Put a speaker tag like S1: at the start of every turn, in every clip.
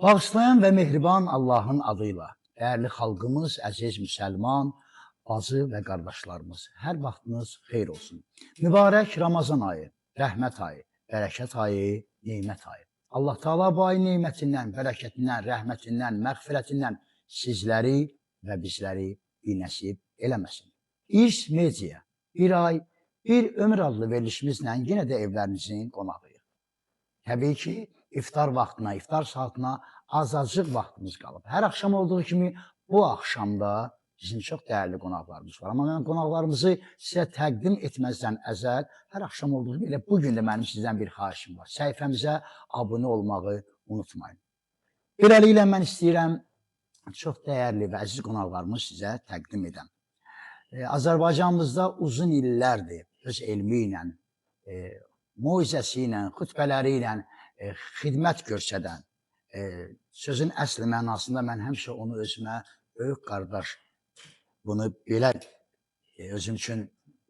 S1: Bağışlayan və mehriban Allahın adıyla, dəyərli xalqımız, əziz müsəlman, bacı və qardaşlarımız, hər vaxtınız xeyir olsun. Mübarək Ramazan ayı, rəhmət ayı, bərəkət ayı, nemət ayı. Allah Teala bu ayın nemətindən, bərəkətindən, rəhmətindən, məğfirətindən sizləri və bizləri binəsib eləməsin. İrs Media, bir ay, bir ömür adlı verilişimizlə yenə də evlərinizin qonağıyıq. Təbii ki, iftar vaxtına, iftar saatına azacıq vaxtımız qalıb. Hər axşam olduğu kimi bu axşam da bizim çox dəyərli qonaqlarımız var. Amma mən qonaqlarımızı sizə təqdim etməzdən əzəl, hər axşam olduğu kimi elə bu gün də mənim sizdən bir xahişim var. Səhifəmizə abunə olmağı unutmayın. Beləliklə mən istəyirəm çox dəyərli və əziz qonaqlarımı sizə təqdim edəm. Azərbaycanımızda uzun illərdir öz elmi ilə, moizəsi ilə, xütbələri ilə xidmət göstərən, sözün əsl mənasında mən həmişə onu özümə böyük qardaş, bunu belə özüm üçün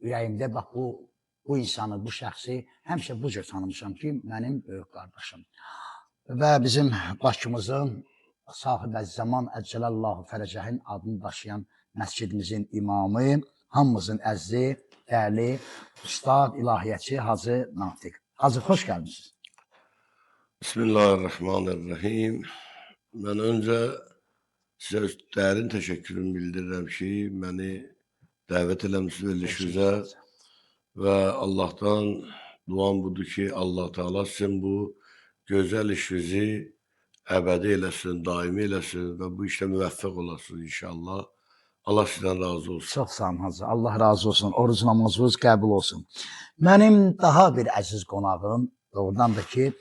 S1: ürəyimdə bax bu insanı, bu şəxsi həmişə bu cür tanımışam ki, mənim böyük qardaşım. Və bizim Bakımızın Sahibəzzaman Əcələllahü Fərəcəhin adını daşıyan məscidimizin imamı, hamımızın əzizi, dəyərli ustad, ilahiyyatçı Hacı Natiq. Hacı, xoş gəlmisiniz.
S2: Bismillahirrahmanirrahim. Mən öncə sizə dərin təşəkkürümü bildirirəm ki, məni dəvət eləmisiniz verilişinizə və Allahdan duam budur ki, Allah Teala sizin bu gözəl işinizi əbədi eləsin, daimi eləsin və bu işdə müvəffəq olasınız inşallah. Allah sizdən razı olsun.
S1: Çox sağ olun Hacı. Allah razı olsun. Oruc namazınız qəbul olsun. Mənim daha bir əziz qonağım, doğrudan da ki,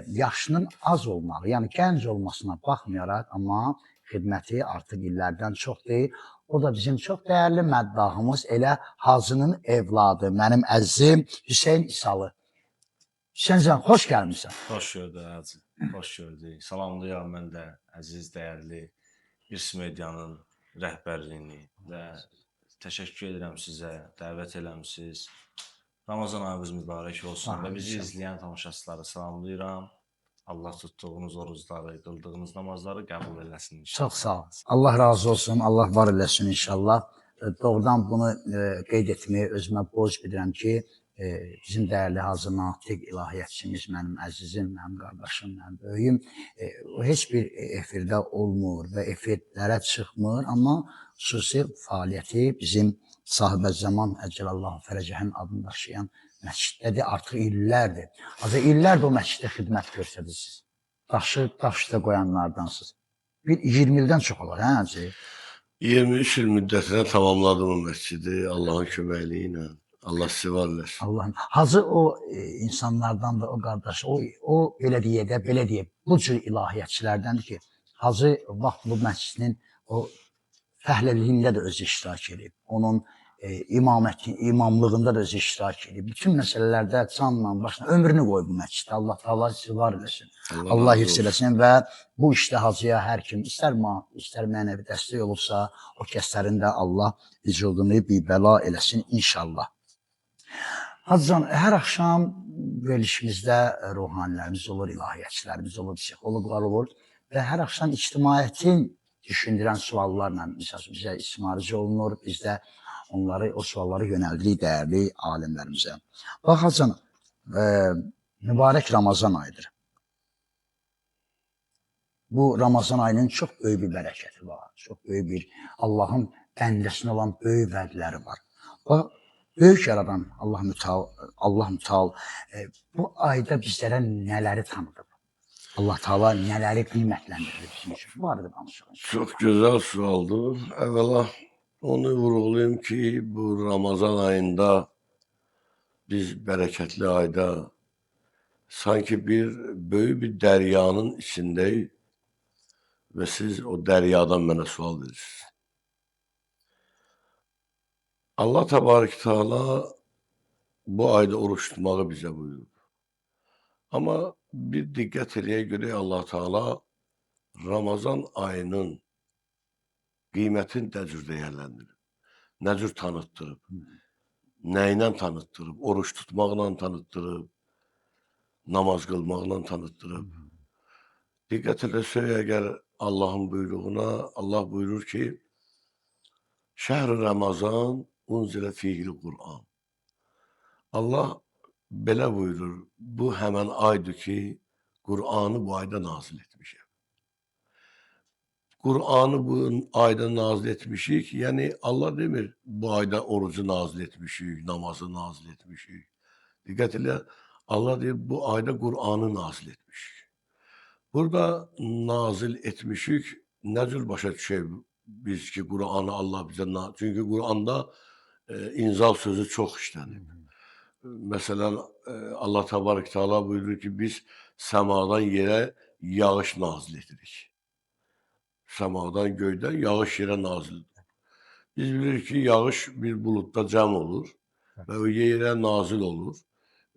S1: yaşının az olmağı, yəni gənc olmasına baxmayaraq, amma xidməti artıq illərdən çoxdur. O da bizim çox dəyərli məddahımız, elə Hacının evladı, mənim əzizim Hüseyn İsalı. Hüseyn can, xoş gəlmisən.
S3: Xoş gördük Hacı. Xoş gördük. Salamlayıram mən də əziz, dəyərli İrs Medianın rəhbərliyini və təşəkkür edirəm sizə, dəvət eləmisiniz. Ramazan ayınız mübarək olsun və bizi izləyən tamaşaçıları salamlayıram. Allah tutduğunuz orucları, qıldığınız namazları qəbul eləsin inşallah.
S1: Çox sağ ol. Allah razı olsun, Allah var eləsin inşallah. Doğrudan bunu qeyd etməyi özümə borc bilirəm ki, bizim dəyərli Hacı Natiq ilahiyyatçımız, mənim əzizim, mənim qardaşım, mənim böyüyüm, o heç bir efirdə olmur və efirlərə çıxmır, amma xüsusi fəaliyyəti bizim Sahibəzzaman Əcəlallahu Fərəcəhin adını daşıyan məsciddədir, artıq illərdir. Hacı, illərdir o məsciddə xidmət göstərirsiniz. Daşı daş üstə qoyanlardansınız. Bir 20 ildən çox olar, hə Hacı?
S2: 23 il müddətinə tamamladım o məscidi Allahın köməkliyi ilə. Allah sizi var eləsin.
S1: Allah'ım. Hacı o insanlardan da o qardaş, o belə deyə də, belə deyə, bu cür ilahiyyatçılardandır ki, Hacı vaxt bu məscidin o fəhləliyində də özü iştirak edib. Onun imaməti, imamlığında da özü iştirak edib. Bütün məsələlərdə canla başla ömrünü qoyub bu məsciddə. Allah Teala sizi var eləsin. Allah hifz eləsin və bu işdə Hacıya hər kim istər maddi, istər mənəvi dəstək olubsa, o kəslərin də Allah vücudunu bibəla eləsin inşallah. Hacıcan, hər axşam verilişimizdə ruhanilərimiz olur, ilahiyyatçılarımız olur, psixoloqlar olur və hər axşam ictimaiyyətin düşündürən suallarla məsəl üçün bizə ismarıcı olunur, biz də onları, o sualları yönəldirik dəyərli alimlərimizə. Bax Hacıcan, mübarək Ramazan ayıdır. Bu Ramazan ayının çox böyük bir bərəkəti var, çox böyük bir Allahın bəndəsinə olan böyük vədləri var. Bax, böyük yaradan Allah mütəal, Allah mütəal bu ayda bizlərə nələri tanıdıb? Allah Teala nələri qiymətləndirir bizim üçün? Bu arada danışalım.
S2: Çox gözəl sualdır. Əvvəla onu vurğulayım ki, bu Ramazan ayında biz bərəkətli ayda sanki bir böyük bir dəryanın içindəyik və siz o dəryadan mənə sual verirsiniz. Allah Təbarək Teala bu ayda oruç tutmağı bizə buyurub. Amma bir diqqət eləyək görək Allah Teala Ramazan ayının qiymətini nə cür dəyərləndirib, nə cür tanıtdırıb, nə ilə tanıtdırıb, oruç tutmaqla tanıtdırıb, namaz qılmaqla tanıtdırıb. Diqqət eləsək əgər Allahın buyruğuna, Allah buyurur ki, Şəhr-i Ramazan unzilə fihil Qur'an. Allah belə buyurur, bu həmən aydır ki, Qur'anı bu ayda nazil etmişəm. Qur'anı bu ayda nazil etmişik, yəni Allah demir, bu ayda orucu nazil etmişik, namazı nazil etmişik. Diqqət elə, Allah deyir, bu ayda Qur'anı nazil etmişik. Burada nazil etmişik, nə cür başa düşək biz ki, Qur'anı Allah bizə, çünki Qur'anda inzal sözü çox işlənib. Məsələn, Allah Təbarək Teala buyurur ki, biz səmadan yerə yağış nazil edirik. Səmadan, göydən yağış yerə nazil edilir. Biz bilirik ki, yağış bir buludda cəm olur və o yerə nazil olur.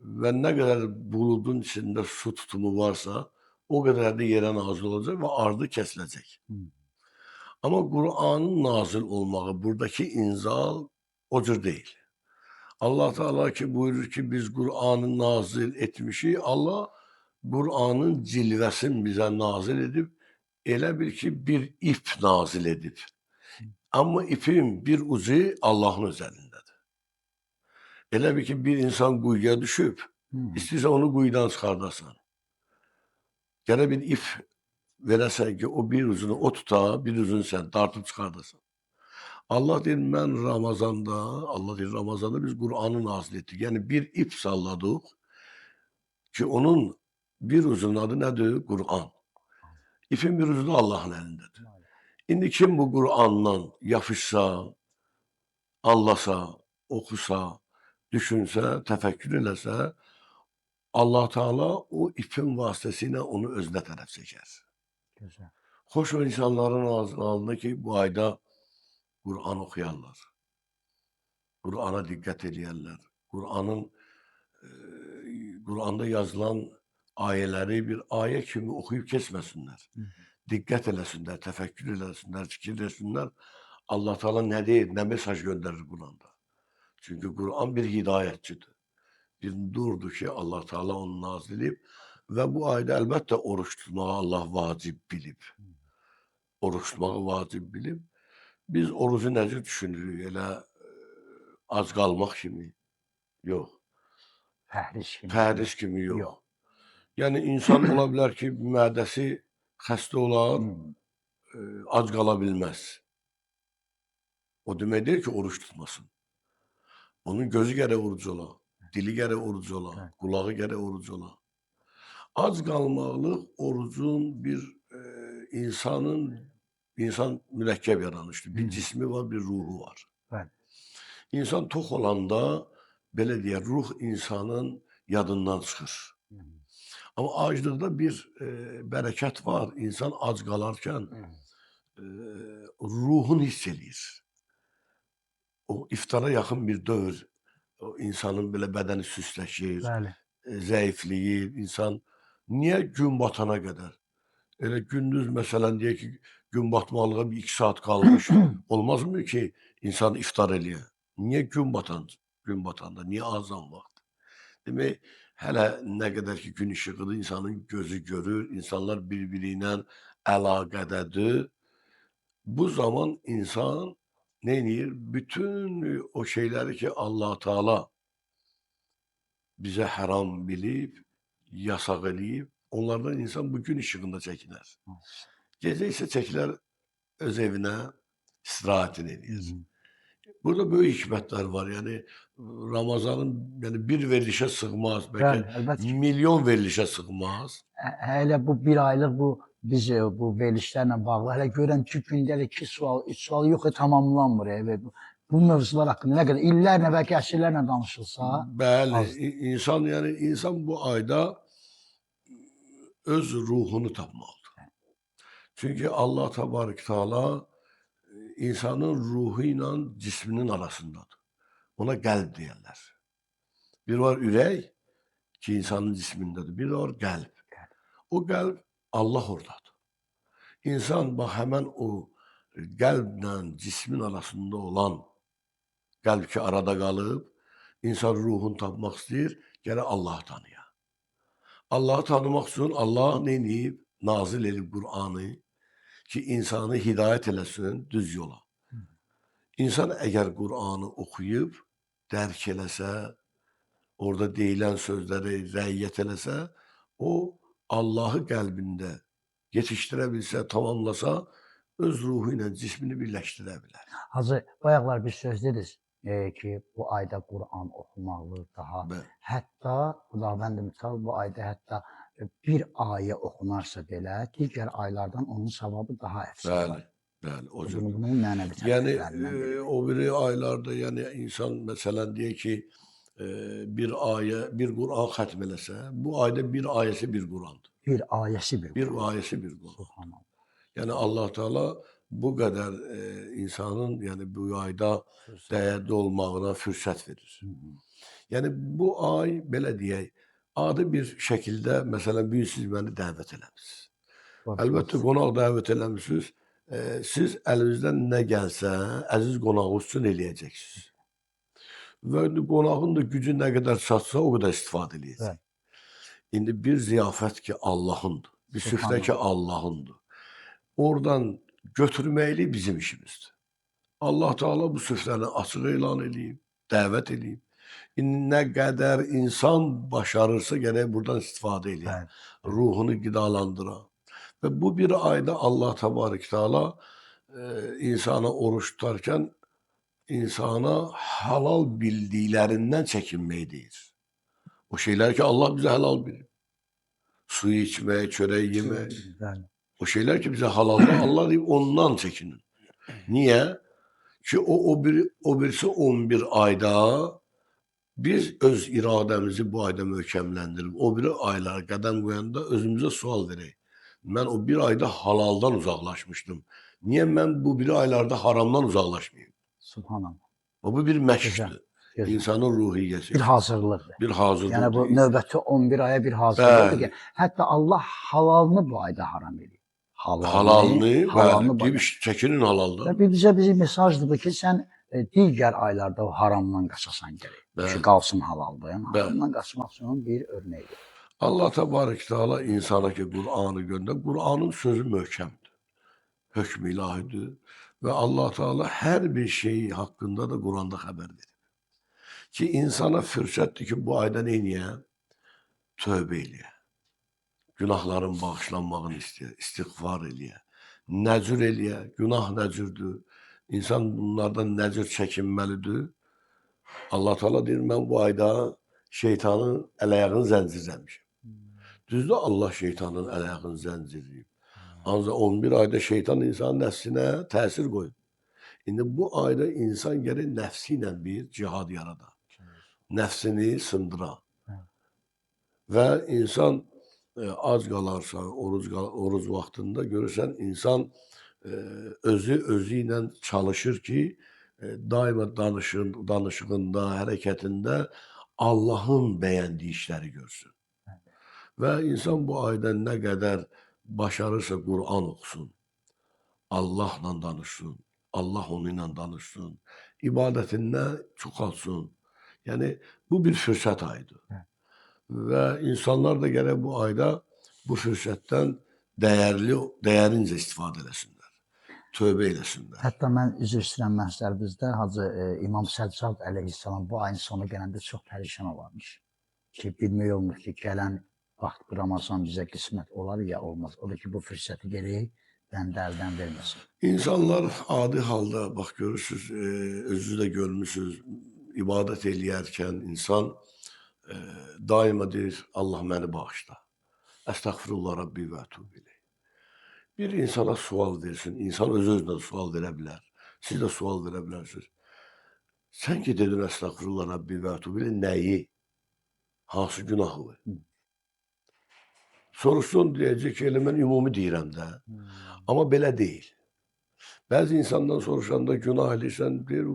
S2: Və nə qədər buludun içində su tutumu varsa, o qədər də yerə nazil olacaq və ardı kəsiləcək. Amma Qur'anın nazil olmağı, buradakı inzal o cür deyil. Allah Teala ki buyurur ki, biz Qur'anı nazil etmişik. Allah Qur'anın cilvəsini bizə nazil edib, elə bil ki, bir ip nazil edib. Amma ipin bir ucu Allahın öz əlindədir. Elə bil ki, bir insan quyuya düşüb, istəyirsən onu quyudan çıxardasan. Gərək bir ip verəsən ki, o bir ucunu o tuta, bir ucunu sən dartıb çıxardasan. Allah deyir, mən Ramazanda, Allah deyir, Ramazanda biz Qur'anı nazil etdik. Yəni bir ip salladıq ki, onun bir ucunun adı nədir? Qur'an. İpin bir ucu da Allahın əlindədir. İndi kim bu Qur'andan yapışsa, anlasa, oxusa, düşünsə, təfəkkür eləsə, Allah Teala o ipin vasitəsilə onu özünə tərəf çəkər.
S1: Gözəl.
S2: Xoş o insanların ağzına ki, bu ayda Qur'an oxuyarlar. Qur'ana diqqət eləyərlər. Qur'anda yazılan ayələri bir ayə kimi oxuyub keçməsinlər. Diqqət eləsinlər, təfəkkür eləsinlər, fikir eləsinlər. Allah Teala nə deyir, nə mesaj göndərir Qur'anda. Çünki Qur'an bir hidayətçidir. Bir nurdur ki, Allah Teala onu nazil edib və bu ayda əlbəttə oruç tutmağı Allah vacib bilib. Oruç tutmağı vacib bilib. Biz orucu necə düşünürük? Elə ac qalmaq kimi? Yox.
S1: Pəhriz kimi.
S2: Pəhriz kimi yox.
S1: Yox.
S2: Yəni insan ola bilər ki, mədəsi xəstə olar, ac qala bilməz. O demək deyil ki, oruç tutmasın. Onun gözü gərək oruc ola, dili gərək oruc ola, qulağı gərək oruc ola. Ac qalmaqlıq orucun bir insan mürəkkəb yaranışdır. Bir cismi var, bir ruhu var.
S1: Bəli.
S2: İnsan tox olanda, belə deyək, ruh insanın yadından çıxır. Amma aclıqda bir bərəkət var. İnsan ac qalarkən ruhunu hiss eləyir. O iftara yaxın bir dövr, o insanın belə bədəni süsləşir, zəifləyir. İnsan niyə gün batana qədər? Elə gündüz məsələn deyək ki, gün batmalığa bir 2 saat qalmış. Olmaz mı ki, insan iftar eləyə? Niyə gün batanda? Niyə azan vaxt? Demək, hələ nə qədər ki gün işığıdır, insanın gözü görür, insanlar bir-biri ilə əlaqədədir. Bu zaman insan nə edir? Bütün o şeyləri ki, Allah Teala bizə haram bilib, yasaq eləyib, onlardan insan bu gün işığında çəkinər. Gecə isə çəkilər öz evinə, istirahətini eləyir. Burada böyük hikmətlər var. Yəni Ramazanın yəni bir verilişə sığmaz, bəlkə milyon verilişə sığmaz.
S1: Hələ bu bir aylıq bu biz bu verilişlərlə bağlı hələ görürəm ki, gündə 2 sual, 3 sual yox tamamlanmır. Evet. Bu mövzular haqqında nə qədər illərlə bəlkə əsrlərlə danışılsa.
S2: Bəli, insan yəni insan bu ayda öz ruhunu tapmalıdır. Çünki Allah Təbarək Teala insanın ruhu ilə cisminin arasındadır. Ona qəlb deyərlər. Bir var ürək ki, insanın cismindədir. Bir var qəlb. O qəlb Allah oradadır. İnsan bax həmən o qəlblə cismin arasında olan qəlb ki arada qalıb, insan ruhunu tapmaq istəyir, gərək Allahı tanıya. Allahı tanımaq üçün Allah nə edib? nazil edib Qur'anı ki, insanı hidayət eləsin düz yola. İnsan əgər Qur'anı oxuyub, dərk eləsə, orada deyilən sözləri rəiyyət eləsə, o Allahı qəlbində yetişdirə bilsə, tamamlasa, öz ruhu ilə cismini birləşdirə bilər.
S1: Hacı, bayaqlar bir söz dediniz ki, bu ayda Quran oxumalı daha.
S2: Bəli.
S1: Hətta Xudavənd mütəal bu ayda hətta bir ayə oxunarsa belə, digər aylardan onun savabı daha əfzəl.
S2: Bəli, bəli, o cür.
S1: Bunun mənəvi
S2: Yəni
S1: tərəflərindən biri.
S2: o biri aylarda, yəni insan məsələn deyək ki, bir ayə, bir Quran xətm eləsə, bu ayda bir ayəsi bir Qurandır.
S1: Bir ayəsi bir
S2: Bir
S1: Quran.
S2: ayəsi bir Quran.
S1: Subhanallah.
S2: Yəni Allah Teala bu qədər insanın, yəni bu ayda dəyərli olmağına fürsət verir. Yəni bu ay belə deyək, adi bir şəkildə məsələn bu gün siz məni dəvət eləmisiniz. Əlbəttə qonaq dəvət eləmisiniz. Siz əlinizdən nə gəlsə əziz qonağınız üçün eləyəcəksiniz. Və indi qonağın da gücü nə qədər çatsa o qədər istifadə eləyəcək. İndi bir ziyafət ki Allahındır, bir süfrə ki Allahındır. Oradan götürməkli bizim işimizdir. Allah Teala bu süfrəni açıq elan eləyib, dəvət eləyib. İndi nə qədər insan başarırsa gərək buradan istifadə eləyə, ruhunu qidalandıra. Və bu bir ayda Allah Təbarək Teala insana oruç tutarkən insana halal bildiklərindən çəkinməyi deyir. O şeylər ki Allah bizə halal bilir. Su içmək, çörək yemək.
S1: Bəli.
S2: O şeylər ki bizə halaldır, Allah deyib ondan çəkinin. Niyə? Ki o birisi 11 ayda biz öz iradəmizi bu ayda möhkəmləndirib, o biri aylara qədəm qoyanda özümüzə sual verək. Mən o bir ayda halaldan uzaqlaşmışdım. Niyə mən bu biri aylarda haramdan uzaqlaşmayayım?
S1: Subhanallah.
S2: Bu bir məşqdir.
S1: Gözəl.
S2: İnsanın ruhiyyəsi.
S1: Bir hazırlıqdır.
S2: Bir hazırlıqdır.
S1: Yəni bu növbəti 11 aya bir hazırlıqdır
S2: Bəli.
S1: ki, hətta Allah halalını bu ayda haram eləyir.
S2: Halalını,
S1: halalını
S2: bəli, deyib, çəkinin halaldan.
S1: Və bir bizə bir mesajdır bu ki, sən digər aylarda o haramdan qaçasan gərək.
S2: Bəli.
S1: Ki, qalsın halalda. Yəni
S2: Bəli.
S1: haramdan qaçmaq üçün bir örnəkdir.
S2: Allah Təbarək Teala insana ki Qur'anı göndər, Qur'anın sözü möhkəmdir. Hökm ilahidir və Allah Teala hər bir şeyi haqqında da Qur'anda xəbər verir. Ki insana fürsətdir ki bu ayda nə eləyə? Tövbə eləyə. Günahların bağışlanmağını istəyə, istiğfar eləyə, nəcür eləyə, günah nəcürdür. İnsan bunlardan nəcür çəkinməlidir. Allah Teala deyir, mən bu ayda şeytanın əl-ayağını zəncirləmişəm. Düzdür, Allah şeytanın əl-ayağını zəncirləyib. Ancaq 11 ayda şeytan insanın nəfsinə təsir qoyub. İndi bu ayda insan gərək nəfsi ilə bir cihad yarada. Nəfsini sındıra. Və insan ac qalarsa, oruc vaxtında görürsən, insan özü özü ilə çalışır ki, daima danışığında, hərəkətində Allahın bəyəndiyi işləri görsün. Və insan bu ayda nə qədər başarırsa Qur'an oxusun, Allahla danışsın, Allah onunla danışsın, ibadətində çoxalsın. Yəni bu bir fürsət ayıdır. Və insanlar da gərək bu ayda bu fürsətdən dəyərincə istifadə eləsinlər. Tövbə eləsinlər.
S1: Hətta mən üzr istəyirəm məhzərimizdə Hacı İmam Səccad əleyhissalam bu ayın sonu gələndə çox pərişan olarmış. Ki bilmək olmur ki, gələn vaxt bu Ramazan bizə qismət olar ya olmaz. O da ki bu fürsəti gərək bəndə əldən verməsin.
S2: İnsanlar adi halda bax görürsüz, özünüz də görmüsünüz, ibadət eləyərkən insan daima deyir Allah məni bağışla. Əstəğfirullah Rabbi və ətubu ileyh. Bir insana sual versin, insan öz-özünə sual verə bilər. Siz də sual verə bilərsiniz. Sən ki dedin Əstəğfirullah Rabbi və ətubu ileyh nəyi? Hansı günahı? Soruşsun deyəcək ki, elə mən ümumi deyirəm də. Amma belə deyil. Bəzi insandan soruşanda günah eləyirsən, deyir,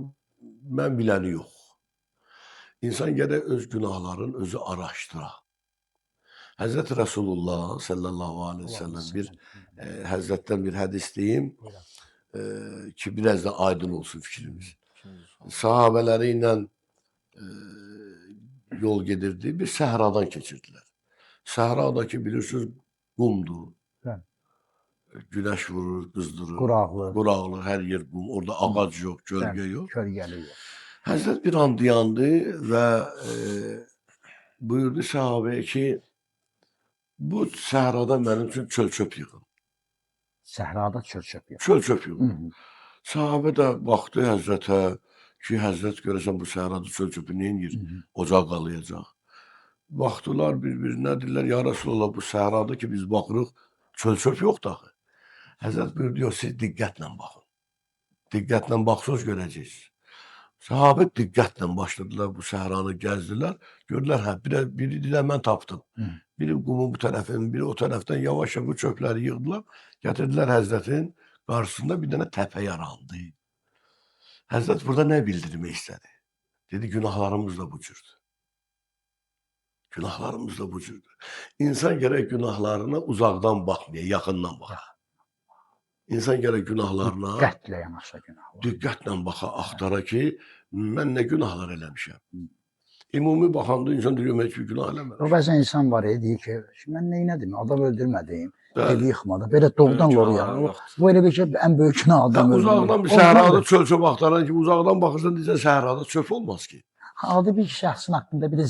S2: mən biləni yox. İnsan gərək öz günahlarını özü araşdıra. Həzrət Rəsulullah sallallahu aleyhi ve sellem bir Həzrətdən bir hədis deyim ki, biraz da aydın olsun fikrimiz. Sahabələri ilə yol gedirdi, bir səhradan keçirdilər. Səhradakı bilirsiniz qumdur.
S1: Bəli.
S2: Günəş vurur, qızdırır.
S1: Quraqlı.
S2: Quraqlı, hər yer qum, orada ağac yox, kölgə yox.
S1: Kölgəli yox.
S2: Həzrət bir an dayandı və buyurdu səhabəyə ki, bu səhrada mənim üçün çöl-çöp yığın.
S1: Səhrada çöl-çöp yox.
S2: Çöl-çöp yığın. Səhabə də baxdı Həzrətə ki, Həzrət görəsən bu səhrada çöl-çöpü nə edir? Ocaq qalayacaq. Baxdılar bir-birinə, dedilər, ya Rəsulallah, bu səhrada ki, biz baxırıq, çöl-çöp yoxdur axı. Həzrət buyurdu, yox, siz diqqətlə baxın. Diqqətlə baxsınız, görəcəksiniz. Səhabə diqqətlə başladılar, bu səhranı gəzdilər. Gördülər, hə, biri dedilər, mən tapdım. Biri qumun bu tərəfin, biri o tərəfdən yavaş-yavaş bu çöpləri yığdılar. Gətirdilər Həzrətin qarşısında bir dənə təpə yarandı. Həzrət burada nə bildirmək istədi? Dedi, günahlarımız da bu cürdür. Günahlarımız da bu cürdür. İnsan gərək günahlarına uzaqdan baxmaya, yaxından baxa. İnsan gərək günahlarına
S1: Diqqətlə yanaşa günahlar.
S2: Diqqətlə baxa, axtara ki, mən nə günahlar eləmişəm. Ümumi baxanda insan deyir, mən heç bir günah eləməmişəm.
S1: O bəzən insan var, deyir ki, mən nə elədim? Adam öldürmədim, evi yıxmadım. Belə doğrudan loru. Bu elə bir ki, ən böyük günah adam öldürmək.
S2: Uzaqdan bir səhrada çöl-çöp axtaran ki, uzaqdan baxırsan, deyirsən, səhrada çöp olmaz ki.
S1: Adi bir şəxsin haqqında bir də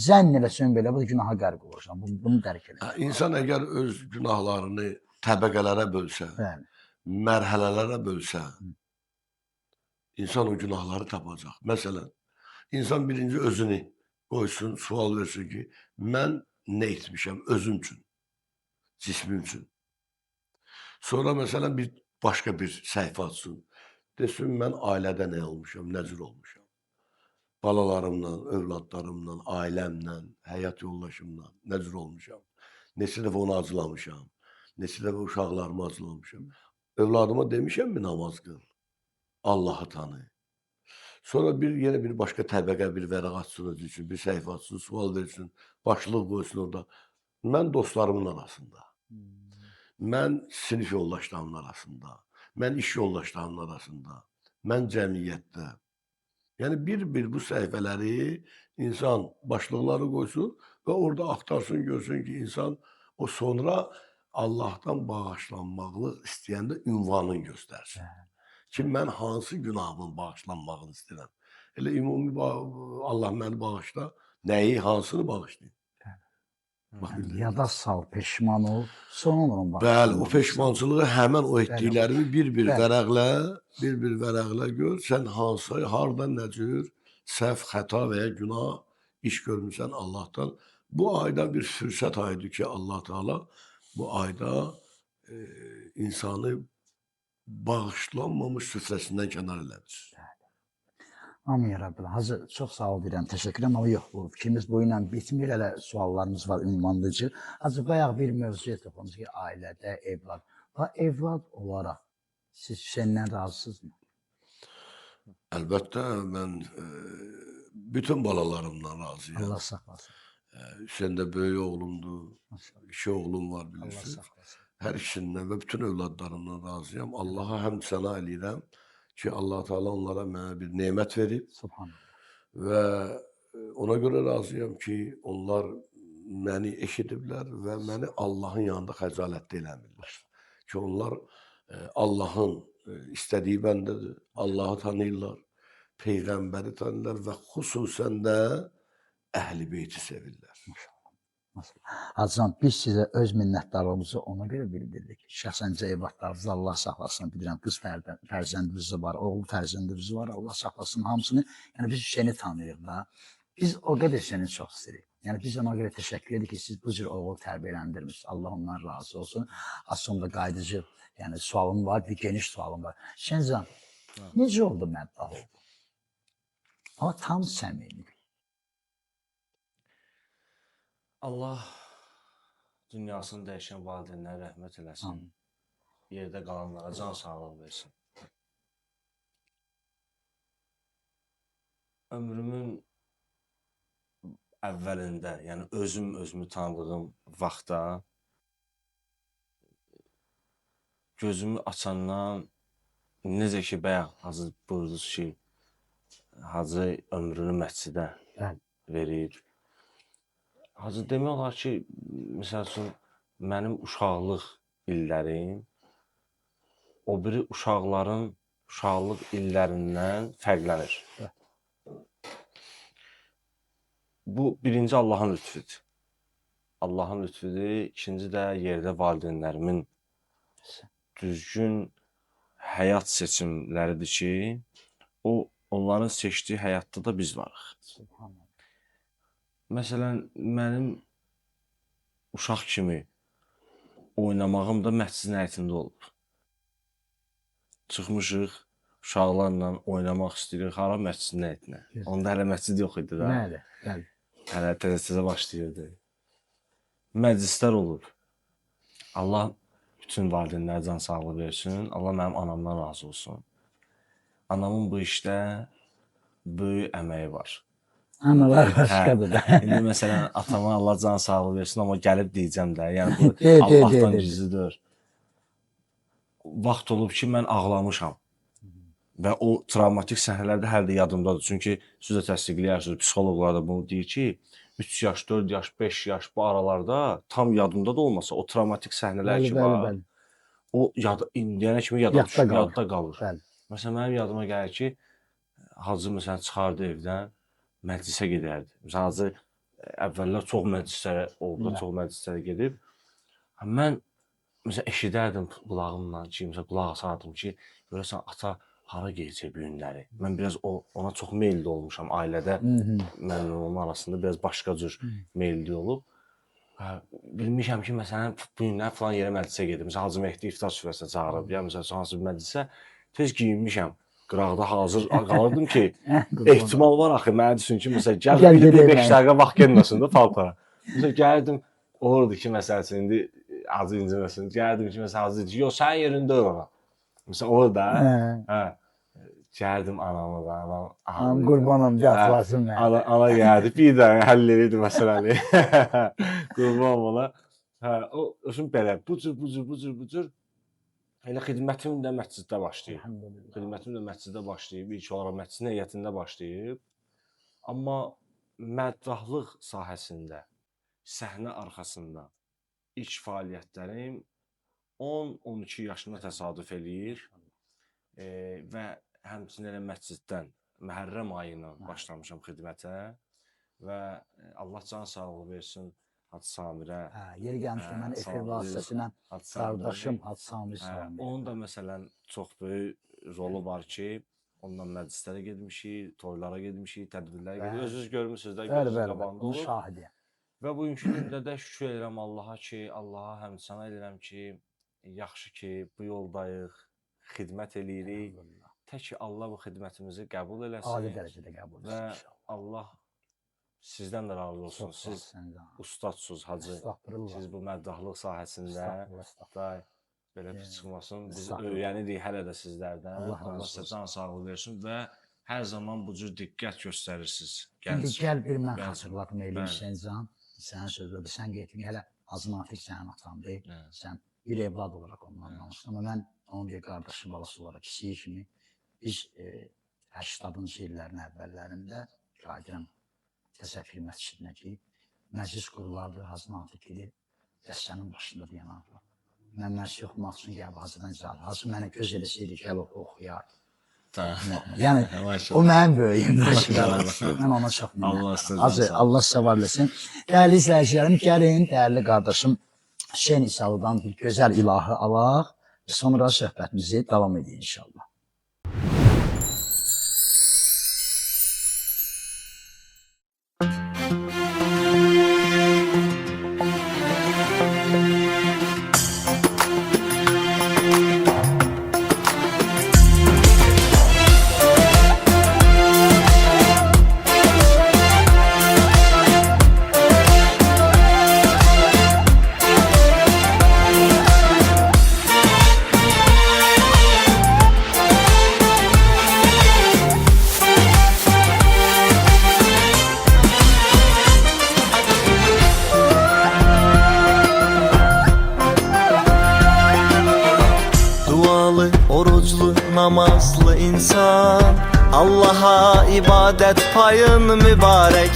S1: zənn eləsən belə, bu günaha qərq olursan. Bunu dərk eləmək.
S2: İnsan əgər öz günahlarını təbəqələrə bölsə, mərhələlərə bölsə, insan o günahları tapacaq. Məsələn, insan birinci özünü qoysun, sual versin ki, mən nə etmişəm özüm üçün, cismim üçün. Sonra məsələn, bir başqa bir səhifə açsın. Desin, mən ailədə nə olmuşam, nə cür olmuşam. Balalarımla, övladlarımla, ailəmlə, həyat yoldaşımla nə cür olmuşam. Neçə dəfə onu acılamışam, neçə dəfə uşaqlarımı acılamışam. Övladıma demişəmmi namaz qıl, Allahı tanı. Sonra bir yenə bir başqa təbəqə, bir vərəq açsın özü üçün, bir səhifə açsın, sual versin, başlıq qoysun orada. Mən dostlarımın arasında, mən sinif yoldaşlarımın arasında, mən iş yoldaşlarımın arasında, mən cəmiyyətdə. Yəni bir-bir bu səhifələri insan başlıqları qoysun və orada axtarsın, görsün ki, insan o sonra Allahdan bağışlanmaqlıq istəyəndə ünvanını göstərsin. Ki, mən hansı günahımın bağışlanmağını istəyirəm. Elə ümumi Allah məni bağışla, nəyi, hansını bağışlayın? Bax,
S1: Yada sal, peşman ol, sonra onun bağışlanmağını.
S2: Bəli, o peşmançılığı həmən o etdiklərimi bir-bir vərəqlə, bir-bir vərəqlə gör, sən hansı, harda, nə cür səhv, xəta və ya günah iş görmüsən Allahdan. Bu ayda bir fürsət ayıdır ki, Allah Teala bu ayda insanı bağışlanmamış süfrəsindən kənar elədir.
S1: Amin ya Rabbi. Hacı, çox sağ ol deyirəm, təşəkkür edirəm, amma yox, bu fikrimiz bu ilə bitmir, hələ suallarımız var ünvanlayıcı. Hacı, bayaq bir mövzuya toxundunuz ki, ailədə evlad. Ha, evlad olaraq siz Hüseyndən razısınızmı?
S2: Əlbəttə, mən bütün balalarımdan razıyam.
S1: Allah saxlasın.
S2: Hüseyn də böyük oğlumdur, iki oğlum var bilirsiniz.
S1: Allah saxlasın.
S2: Hər ikisindən və bütün övladlarımdan razıyam. Allaha həmd səna eləyirəm ki, Allah Teala onlara mənə bir nemət verib.
S1: Subhanallah.
S2: Və ona görə razıyam ki, onlar məni eşidiblər və məni Allahın yanında xəcalətli eləmirlər. Ki, onlar Allahın istədiyi bəndədir, Allahı tanıyırlar, Peyğəmbəri tanıyırlar və xüsusən də Əhl-i Beyti sevirlər.
S1: Hacıcan, biz sizə öz minnətdarlığımızı ona görə bildirdik. Şəxsən bizə evladlarınızı Allah saxlasın. Bilirəm, qız fərzəndimiz var, oğul fərzəndimiz var, Allah saxlasın hamısını. Yəni, biz Hüseyni tanıyırıq da. Biz o qədər Hüseyni çox istəyirik. Yəni, biz ona görə təşəkkür edirik ki, siz bu cür oğul tərbiyələndirmişsiniz. Allah ondan razı olsun. Az sonra qayıdıcı, yəni sualım var, bir geniş sualım var. Hüseyncan, necə oldu məddah oldu? Amma tam səmimi.
S3: Allah dünyasını dəyişən valideynlərə rəhmət eləsin.
S1: Amin.
S3: Yerdə qalanlara can sağlığı versin. Ömrümün əvvəlində, yəni özüm özümü tanıdığım vaxtda gözümü açandan necə ki bayaq Hacı buyurdunuz ki, Hacı ömrünü məscidə verib. Hacı demək olar ki, məsəl üçün mənim uşaqlıq illərim o biri uşaqların uşaqlıq illərindən fərqlənir. Bu birinci Allahın lütfüdür. Allahın lütfüdür. İkinci də yerdə valideynlərimin düzgün həyat seçimləridir ki, o onların seçdiyi həyatda da biz varıq.
S1: Subhanallah.
S3: Məsələn, mənim uşaq kimi oynamağım da məscidin həyətində olub. Çıxmışıq uşaqlarla oynamaq istəyirik, hara məscidin həyətinə. Onda hələ məscid yox idi da.
S1: Bəli, bəli.
S3: Hələ təzə-təzə başlayırdı. Məclislər olub. Allah bütün valideynlərə can sağlığı versin. Allah mənim anamdan razı olsun. Anamın bu işdə böyük əməyi var.
S1: Analar başqadır da.
S3: İndi məsələn atama Allah can sağlığı versin, amma gəlib deyəcəm də, yəni bu
S1: De, de, de,
S3: Allahdan
S1: de, de.
S3: gizlidir. Vaxt olub ki, mən ağlamışam. Və o travmatik səhnələr də hələ də yadımdadır. Çünki siz də təsdiqləyərsiniz, psixoloqlar da bunu deyir ki, 3 yaş, 4 yaş, 5 yaş bu aralarda tam yadımda da olmasa o travmatik səhnələr
S1: Bəli,
S3: ki
S1: bəli,
S3: var,
S1: bəli.
S3: o yad indiyənə kimi yada
S1: Yadda
S3: düşür,
S1: qalır.
S3: yadda qalır.
S1: Bəli.
S3: Məsələn mənim yadıma gəlir ki, Hacı məsələn çıxardı evdən, məclisə gedərdi. Məsələn Hacı əvvəllər çox məclislərə oldu,
S1: Bəli.
S3: çox məclislərə gedib. Mən məsələn eşidərdim qulağımla ki, məsələn qulaq asardım ki, görəsən ata hara gedəcək bu günləri. Mən biraz ona çox meyilli olmuşam ailədə. Mənlə onun arasında biraz başqa cür meyilli olub. Hə, bilmişəm ki, məsələn, bu günlər filan yerə məclisə gedir. Məsələn, Hacı Mehdi iftar süfrəsinə çağırıb, ya məsələn, hansı bir məclisə tez geyinmişəm. Qıraqda hazır qalırdım ki, ehtimal var axı mənə düşün ki, məsələn, gəl,
S1: Gəl
S3: bir
S1: gedək
S3: 5
S1: mən.
S3: dəqiqə vaxt gelməsin də paltara. Məsələn, gəlirdim, olurdu ki, məsəl üçün indi Hacı inciməsin. Gəlirdim ki, məsələn, Hacı deyir ki, yox, sənin yerində ora. Məsələn, olur da.
S1: Hə.
S3: Hə. Gəldim anama da, anam.
S1: Anam qurbanım, yatlasın məni.
S3: Ana gəldi, bir dənə həll edirdi məsələni. Qurban ola. Hə, o üçün belə bu cür, bu cür, bu cür, bu cür. Elə xidmətim də məsciddə başlayıb.
S1: Elhamdülillah.
S3: Xidmətim də məsciddə başlayıb, ilk olaraq məscidin heyətində başlayıb. Amma məddahlıq sahəsində, səhnə arxasında ilk fəaliyyətlərim 10-12 yaşında təsadüf eləyir. Və həmçinin elə məsciddən Məhərrəm ayı ilə başlamışam xidmətə və Allah can sağlığı versin Hacı Samirə.
S1: Hə, yeri gəlmişkən mən
S3: Hə,
S1: efir
S3: sağ ol.
S1: vasitəsilə
S3: Hacı Samirə.
S1: qardaşım Hacı Samir
S3: Hə,
S1: salamlayıram.
S3: onun da məsələn çox böyük rolu var ki, ondan məclislərə getmişik, toylara getmişik, tədbirlərə getmişik.
S1: Bəli.
S3: Özünüz görmüsünüz də,
S1: Bəli,
S3: gözünüz
S1: bəli, bəli.
S3: qabağında
S1: Onun
S3: olub.
S1: şahidiyəm.
S3: Və bugünkü gündə də şükür edirəm Allaha ki, Allaha həmd sənə edirəm ki, yaxşı ki, bu yoldayıq, xidmət eləyirik.
S1: Elhamdülillah.
S3: Tək ki Allah bu xidmətimizi qəbul
S1: Ali
S3: eləsin
S1: dərəcədə qəbul
S3: və
S1: etsin inşallah.
S3: Allah sizdən də razı olsun.
S1: Çox sağ ol,
S3: Siz
S1: sən də.
S3: ustadsınız Hacı.
S1: Estağfurullah.
S3: Siz bu məddahlıq sahəsində
S1: Estağfurullah, estağfurullah.
S3: day belə pis çıxmasın. Biz
S1: Estağfurullah.
S3: öyrənirik hələ də sizlərdən.
S1: Allah razı
S3: Allah sizə
S1: olsun.
S3: can sağlığı versin və hər zaman bu cür diqqət göstərirsiniz.
S1: İndi
S3: Gənc.
S1: gəl bir mən
S3: Bəli.
S1: xatırlatma eləyim
S3: Bəli.
S1: Səncan. Sənin sözü, sən getdin hələ Hacı Natiq sənin atandır.
S3: Hə.
S1: Sən bir evlad olaraq ondan
S3: Hə.
S1: danışdın. Amma mən onun bir qardaşı balası olaraq kiçiyi kimi biz 80-cı illərin əvvəllərində qayıdıram Təsəvvür məscidinə ki, məclis qurulardı, Hacı Natiq gedir, dəstənin başında dayanardı. Mən mərsi oxumaq üçün gəlib Hacıdan icazə. Hacı mənə göz eləsəydi gəl oxu, oxuyardı. Yəni o mənim böyüyümdür. Mən ona çox
S3: Allah sizə can
S1: minnətdaram. Hacı,
S3: sağlığı.
S1: Allah sizə var eləsin. Dəyərli izləyicilərim, gəlin, dəyərli qardaşım Hüseyn İsalıdan bir gözəl ilahı alaq. Sonra söhbətimizi davam edək inşallah.
S4: Dualı, oruclu, namazlı insan, Allah'a ibadet payın mübarek.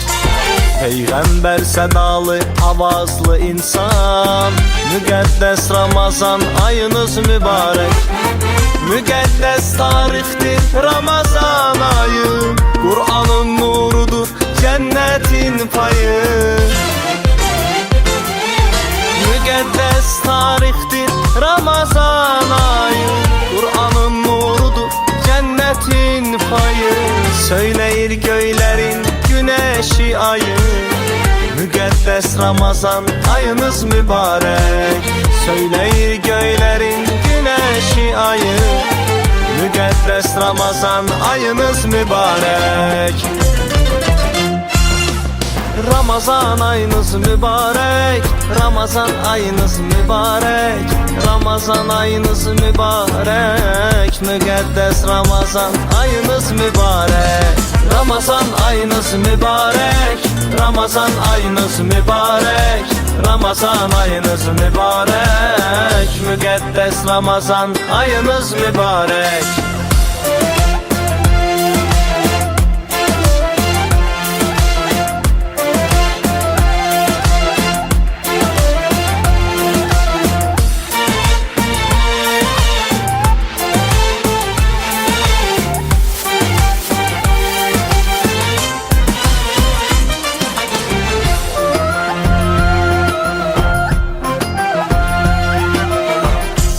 S4: Peygamber sedalı, avazlı insan, Müqəddəs Ramazan ayınız mübarək. Müqəddəs tarixdir Ramazan ayı, Qur'anın nurudur cənnətin payı. Müqəddəs tarixdir Ramazan ayı, Qur'anın nurudur cənnətin payı. Söyləyir göylərin günəşi ayı, Müqəddəs Ramazan ayınız mübarək. Söyləyir göylərin günəşi ayı, Müqəddəs Ramazan ayınız mübarək. Ramazan ayınız mübarək, Ramazan ayınız mübarək, Ramazan ayınız mübarək, Müqəddəs Ramazan ayınız mübarək. Ramazan ayınız mübarək, Ramazan ayınız mübarək, Ramazan ayınız mübarək, Müqəddəs Ramazan ayınız mübarək.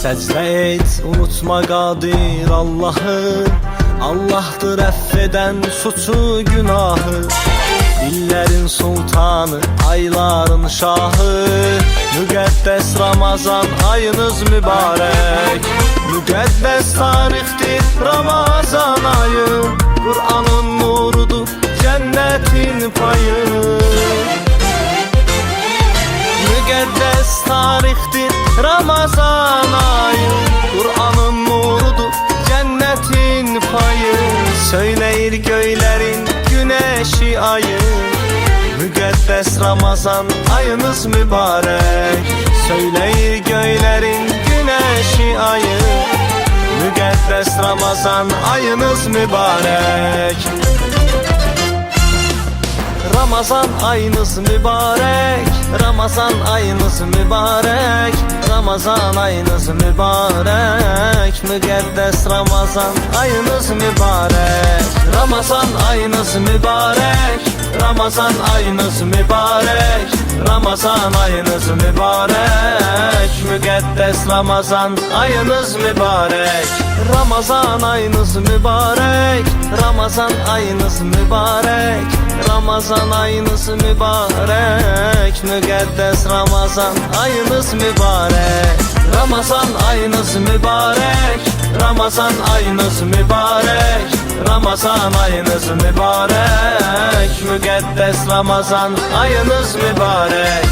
S4: Səcdə et, unutma qadir Allahı, Allahdır əff edən suçu günahı. İllərin sultanı, ayların şahı, Müqəddəs Ramazan ayınız mübarək. Müqəddəs tarixdir Ramazan ayı, Qur'anın nurudur cənnətin payı. Müqəddəs tarixdir Ramazan ayı, Qur'anın nurudur cənnətin payı. Söyləyir göylərin günəşi ayı, Müqəddəs Ramazan ayınız mübarək. Söyləyir göylərin günəşi ayı, Müqəddəs Ramazan ayınız mübarək. Ramazan ayınız mübarək, Ramazan ayınız mübarək, Ramazan ayınız mübarək, Müqəddəs Ramazan ayınız mübarək. Ramazan ayınız mübarək, Ramazan ayınız mübarək, Ramazan ayınız mübarək, Müqəddəs Ramazan ayınız mübarək. Ramazan ayınız mübarək, Ramazan ayınız mübarək, Ramazan ayınız mübarək, Müqəddəs Ramazan ayınız mübarək. Ramazan ayınız mübarək, Ramazan ayınız mübarək, Ramazan ayınız mübarək, Müqəddəs Ramazan ayınız mübarək.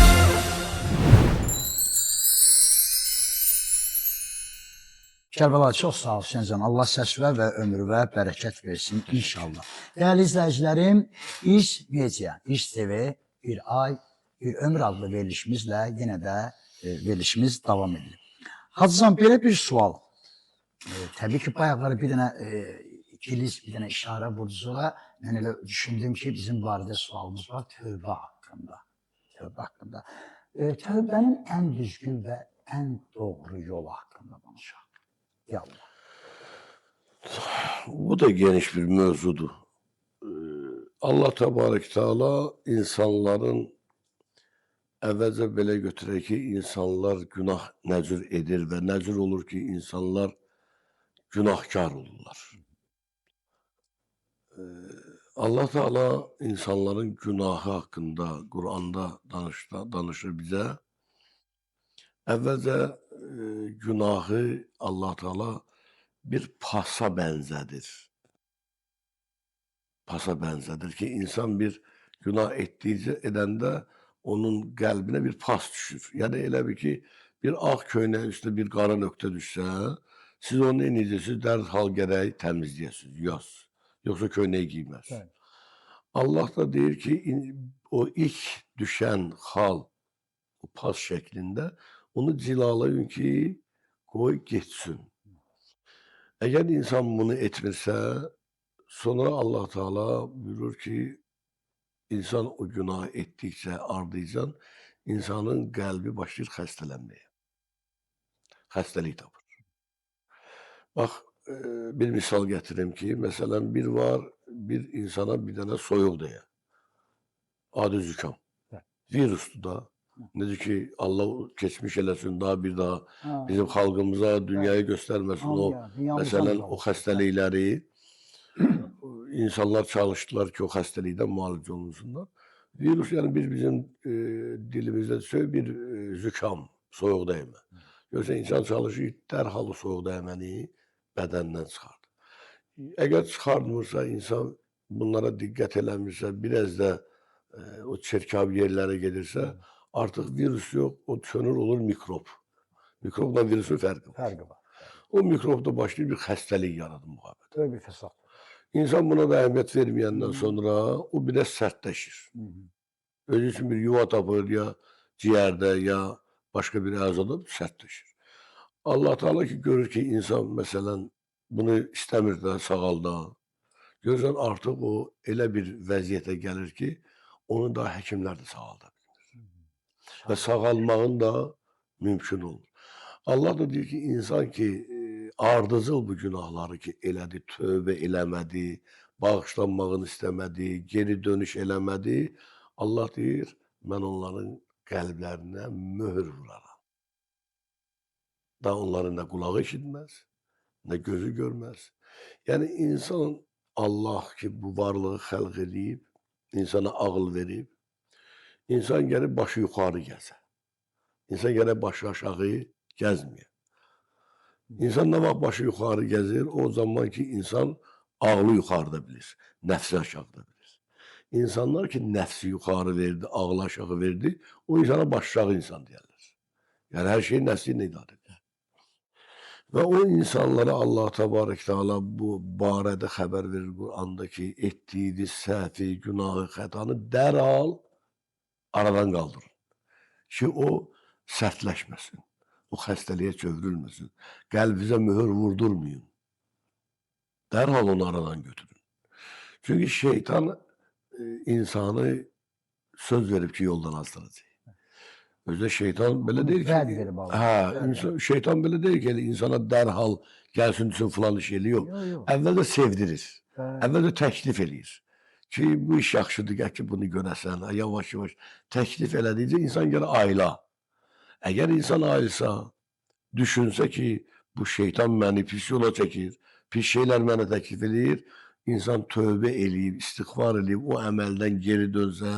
S1: Kərbəla, çox sağ ol Hüseyncan. Allah səsvə və ömrüvə bərəkət versin inşallah. Dəyərli izləyicilərim, İş Media, İş TV bir ay, bir ömür adlı verilişimizlə yenə də verilişimiz davam edir. Hacıcan, belə bir sual. Təbii ki, bayaqları bir dənə kilis, bir dənə işarə vurdusuğa mən elə düşündüm ki, bizim barədə sualımız var tövbə haqqında. Tövbə haqqında. Tövbənin ən düzgün və ən doğru yolu haqqında danışaq. Ya Allah.
S2: Bu da geniş bir mövzudur. Allah Tebarek Teala insanların əvvəlcə belə götürək ki, insanlar günah nəcür edir və nəcür olur ki, insanlar günahkar olurlar. Allah Teala insanların günahı haqqında Quranda danışır bizə. Əvvəlcə günahı Allah Teala bir pasa bənzədir. Pasa bənzədir ki, insan bir günah etdikcə edəndə onun qəlbinə bir pas düşür. Yəni elə bir ki, bir ağ köynəyin üstünə bir qara nöqtə düşsə, siz onu nə edəcəksiniz? Dərhal gərək təmizləyəsiniz, yuyasınız. Yoxsa köynəyi giyməz.
S1: Bəli.
S2: Allah da deyir ki, o ilk düşən xal, o pas şəklində onu cilalayın ki, qoy getsin. Əgər insan bunu etmirsə, sonra Allah Teala buyurur ki, insan o günah etdikcə ardıcan insanın qəlbi başlayır xəstələnməyə. xəstəlik tapır. Bax, bir misal gətirim ki, məsələn, bir var, bir insana bir dənə soyuq deyə. Adi zükam. Virusdur da. Necə ki, Allah keçmiş eləsin, daha bir daha bizim xalqımıza, dünyaya göstərməsin o, məsələn, o xəstəlikləri. İnsanlar çalışdılar ki, o xəstəlikdən müalicə olunsunlar. Virus, yəni biz bizim dilimizdə söy bir zükam, soyuq dəymə. Görürsən, insan çalışır, dərhal o soyuq dəyməni bədəndən çıxardır. Əgər çıxartmırsa, insan bunlara diqqət eləmirsə, biraz da o çirkab yerlərə gedirsə, artıq virus yox, o çönür olur mikrob. Mikrobla virusun fərqi var.
S1: Fərqi var.
S2: O mikrob da başlayır bir xəstəlik yaradır müqavilə.
S1: Böyük bir fəsad.
S2: İnsan buna da əhəmiyyət verməyəndən sonra o biraz sərtləşir. Özü üçün bir yuva tapır ya ciyərdə ya başqa bir əzada sərtləşir. Allah Teala ki görür ki insan məsələn bunu istəmir də sağalda. Görürsən artıq o elə bir vəziyyətə gəlir ki, onu da həkimlər də sağalda bilmir. Və sağalmağın da mümkün olur. Allah da deyir ki, insan ki ardıcıl bu günahları ki elədi, tövbə eləmədi, bağışlanmağını istəmədi, geri dönüş eləmədi. Allah deyir, mən onların qəlblərinə möhür vuraram. Da onların nə qulağı eşitməz, nə gözü görməz. Yəni insan Allah ki bu varlığı xəlq edib, insana ağıl verib, insan gərək başı yuxarı gəzə. İnsan gərək başı aşağı gəzməyə. İnsan nə vaxt başı yuxarı gəzir, o zaman ki insan ağlı yuxarıda bilir, nəfsi aşağıda bilir. İnsanlar ki nəfsi yuxarı verdi, ağlı aşağı verdi, o insana başaşağı insan deyərlər. Yəni hər şeyi nəfsi ilə idarə edir. Və o insanlara Allah Təbarək Teala bu barədə xəbər verir Quranda ki, etdiyiniz səhvi, günahı, xətanı dərhal aradan qaldırın. Ki o sərtləşməsin, o xəstəliyə çevrilməsin, qəlbinizə möhür vurdurmayın. Dərhal onu aradan götürün. Çünki şeytan insanı söz verib ki, yoldan azdıracaq. Özdə şeytan belə deyir ki,
S1: Vəd verib Allah.
S2: hə, insan, şeytan belə deyir ki, elə insana dərhal gəlsin üçün filan iş eli yox.
S1: Yox, yox.
S2: Əvvəldə sevdirir.
S1: Bəli.
S2: Əvvəldə təklif eləyir. Ki bu iş yaxşıdır, gəl ki bunu görəsən. Yavaş-yavaş təklif elədikcə insan gəlir ayıla. Əgər insan ayılsa, düşünsə ki, bu şeytan məni pis yola çəkir, pis şeylər mənə təklif eləyir, insan tövbə eləyib, istiğfar eləyib, o əməldən geri dönsə,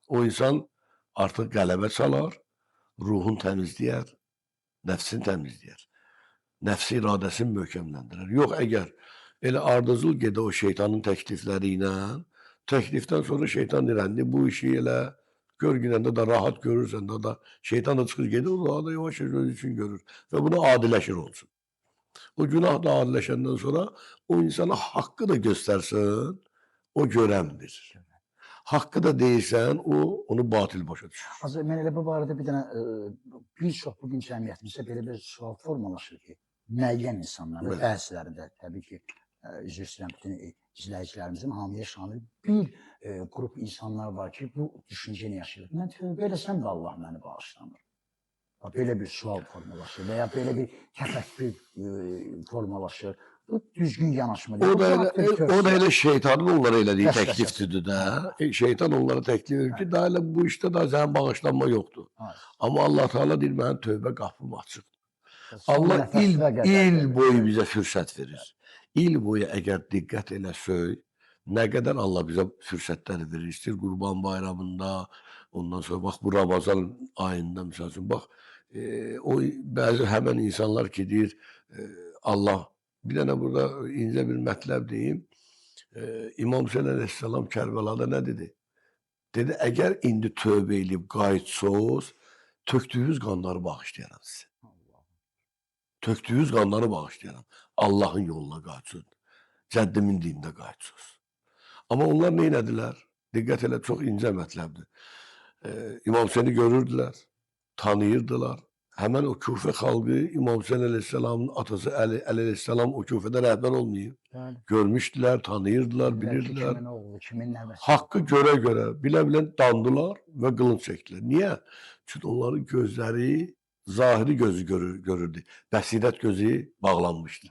S2: o insan artıq qələbə çalar, ruhun təmizləyər, nəfsini təmizləyər. Nəfsi iradəsini möhkəmləndirər. Yox, əgər elə ardıcıl gedə o şeytanın təklifləri ilə, təklifdən sonra şeytan deyir, "İndi bu işi elə gör günəndə də rahat görürsən də da şeytan da çıxır gedir, o daha da yavaş yavaş özü üçün görür və bunu adiləşir olsun. O günah da adiləşəndən sonra o insana haqqı da göstərsin, o görəndir. Haqqı da deyirsən, o onu batil başa düşür.
S1: Azər, mən elə bu barədə bir dənə bir çox bugün cəmiyyətimizdə belə bir sual formalaşır ki, müəyyən insanların,
S2: Bəli.
S1: bəziləri də təbii ki, üzr istəyirəm bütün izləyicilərimizin hamıya şamil bir qrup insanlar var ki, bu düşüncəni yaşayır. Mən tövbə eləsəm də Allah məni bağışlamır. Bax, belə bir sual formalaşır və ya belə bir təfəkkür formalaşır. Bu düzgün yanaşma deyil.
S2: O da
S1: Bu
S2: elə,
S1: haqq bir
S2: o da
S1: tövsiyə.
S2: elə şeytanın onlara elədiyi
S1: Vəsvəsəsi.
S2: təklifdir də. Şeytan onlara təklif edir ki, daha elə bu işdə daha sənin bağışlanma yoxdur.
S1: Ha.
S2: Amma Allah Teala deyir, mənim tövbə qapım açıqdır.
S1: Son
S2: Allah il,
S1: nəfəsinə qədər
S2: il
S1: belə.
S2: boyu bizə fürsət verir. İl boyu əgər diqqət eləsək, nə qədər Allah bizə fürsətlər verir. İstəyir Qurban Bayramında, ondan sonra bax bu Ramazan ayında misal üçün bax o bəzi həmən insanlar ki deyir Allah bir dənə burada incə bir mətləb deyim. İmam Hüseyn əleyhissalam Kərbəlada nə dedi? Dedi əgər indi tövbə eləyib qayıtsınız, tökdüyünüz qanları bağışlayaram sizə. Tökdüyünüz qanları bağışlayaram. Allahın yoluna qayıtsın. Cəddimin dinində qayıtsınız. Amma onlar nə elədilər? Diqqət elə, çox incə mətləbdir. İmam Hüseyni görürdülər, tanıyırdılar. Həmən o Küfə xalqı İmam Hüseyn əleyhissalamın atası Əli əleyhissalam o Küfədə rəhbər olmayıb.
S1: Bəli.
S2: Görmüşdülər, tanıyırdılar,
S1: Bildilər ki,
S2: bilirdilər.
S1: kimin oğlu, kimin nəvəsi.
S2: Haqqı görə-görə, bilə-bilə dandılar və qılınc çəkdilər. Niyə? Çünki onların gözləri Zahiri gözü görürdü. Bəsirət gözü bağlanmışdı.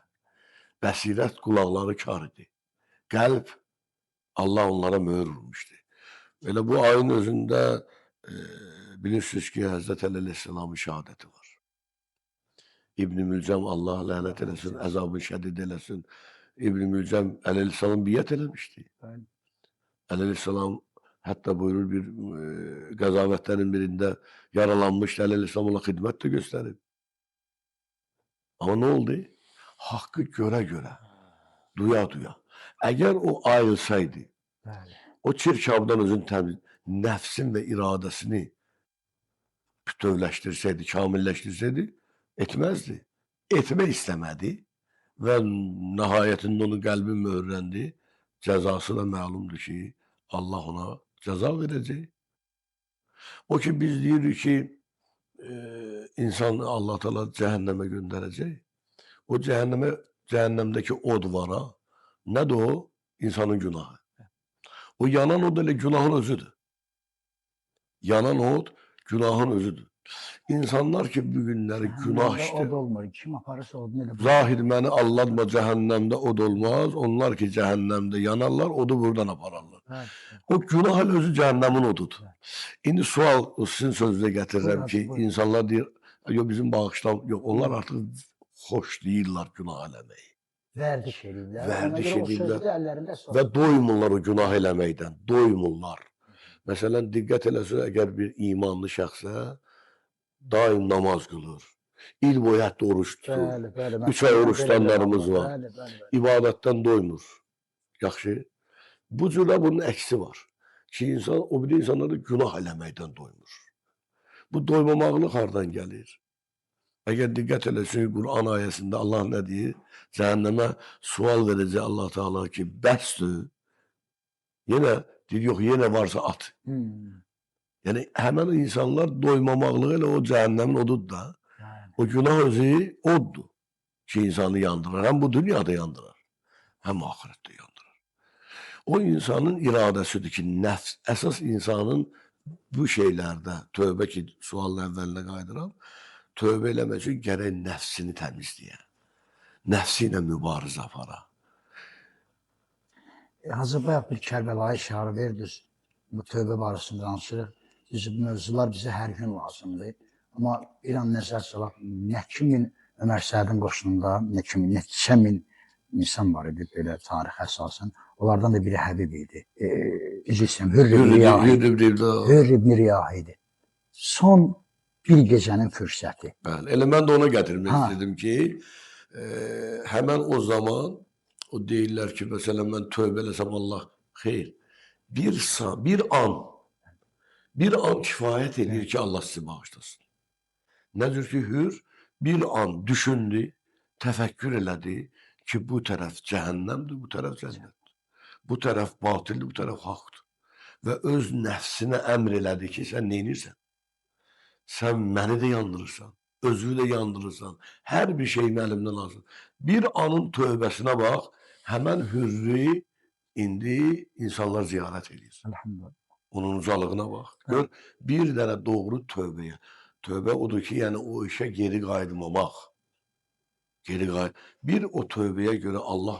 S2: Bəsirət qulaqları kar idi. Qəlb Allah onlara möhür vurmuşdu. Elə bu ayın özündə bilirsiniz ki, Həzrət Əli əleyhissalamın şəhadəti var. İbn Mülcəm Allah lənət eləsin, əzabını şədid eləsin. İbn Mülcəm Əli əleyhissalam biət eləmişdi.
S1: Bəli.
S2: Əli əleyhissalam hətta buyurur bir qəzavətlərin birində yaralanmışdı. Əli əleyhissalam ona xidmət də göstərib. Amma nə oldu? Haqqı görə-görə, duya-duya. Əgər o ayılsaydı,
S1: Bəli.
S2: o çirkabdan özünü təmiz, nəfsin və iradəsini bütövləşdirsəydi, kamilləşdirsəydi, etməzdi. Etmək istəmədi və nəhayətində onun qəlbi möhürləndi. Cəzası da məlumdur ki, Allah ona cəza verəcək. O ki, biz deyirik ki, insan Allah Teala cəhənnəmə göndərəcək. O cəhənnəmdəki od var ha. Nədir o? İnsanın günahı. O yanan od elə günahın özüdür. Yanan od günahın özüdür. İnsanlar ki, bu günləri günah
S1: Cəhənnəmdə
S2: işləyir.
S1: od olmur. Kim aparırsa odunu elə
S2: Zahid məni allatma, cəhənnəmdə od olmaz. Onlar ki, cəhənnəmdə yanarlar, odu buradan apararlar.
S1: Bəli.
S2: O günah elə özü cəhənnəmin odudur. İndi sual sizin sözünüzə gətirirəm
S1: Buyur,
S2: ki,
S1: buyur.
S2: insanlar deyir, yox bizim bağışlam, yox onlar artıq xoşlayırlar günah eləməyi.
S1: Vərdiş eləyirlər. Ona
S2: Vərdiş
S1: görə o
S2: eləyirlər.
S1: sözü də əllərində soxur.
S2: Və doymurlar o günah eləməkdən, doymurlar. Məsələn, diqqət eləsin, əgər bir imanlı şəxsə daim namaz qılır, il boyu hətta oruç tutur,
S1: Bəli, bəli.
S2: üç ay oruç tutanlarımız var.
S1: Bəli, bəli, bəli.
S2: İbadətdən doymur. Yaxşı. Bu cürə bunun əksi var. Ki, insan, o bir insanlar da günah eləməkdən doymur. Bu doymamaqlıq hardan gəlir? Əgər diqqət eləsin, Quran ayəsində Allah nə deyir? Cəhənnəmə sual verəcək Allah Teala ki, bəsdir. Yenə deyir, yox, yenə varsa at. Yəni həmən insanlar doymamaqlığı elə o cəhənnəmin odudur da.
S1: Yəni.
S2: O günah özü oddur ki, insanı yandırar. Həm bu dünyada yandırar, həm axirətdə yandırar. O insanın iradəsidir ki, nəfs, əsas insanın bu şeylərdə, tövbə ki, sualın əvvəlinə qayıdıram, tövbə eləmək üçün gərək nəfsini təmizləyə. Nəfsi ilə mübarizə apara.
S1: Hazır bayaq bir Kərbəlayı şiarı verdiniz. Bu tövbə barəsində danışırıq. Düz bu mövzular bizə hər gün lazımdır. Amma bir an nəzər salaq, nə kimin Ömər Sədin qoşununda, nə kimin, neçə min insan var idi belə tarixə əsasən. Onlardan da biri Həbib idi. Üzr istəyirəm, Hürr ibn Riyah idi. Hürr ibn Riyah idi. Son bir gecənin fürsəti.
S2: Bəli, elə mən də ona gətirmək
S1: Ha.
S2: istədim ki, həmən o zaman o deyirlər ki, məsələn mən tövbə eləsəm Allah xeyr. Bir an kifayət edir ki, Allah sizi bağışlasın. Nə cür ki, Hür bir an düşündü, təfəkkür elədi ki, bu tərəf cəhənnəmdir, bu tərəf cənnətdir. Bu tərəf batildir, bu tərəf haqdır. Və öz nəfsinə əmr elədi ki, sən neynirsən? Sən məni də yandırırsan, özünü də yandırırsan, hər bir şeyimi əlimdən alırsan. Bir anın tövbəsinə bax, həmən Hürrü indi insanlar ziyarət eləyir.
S1: Elhamdülillah.
S2: Onun ucalığına bax. Gör, bir dənə doğru tövbəyə. Tövbə odur ki, yəni o işə geri qayıtmamaq. Geri qayıt. Bir o tövbəyə görə Allah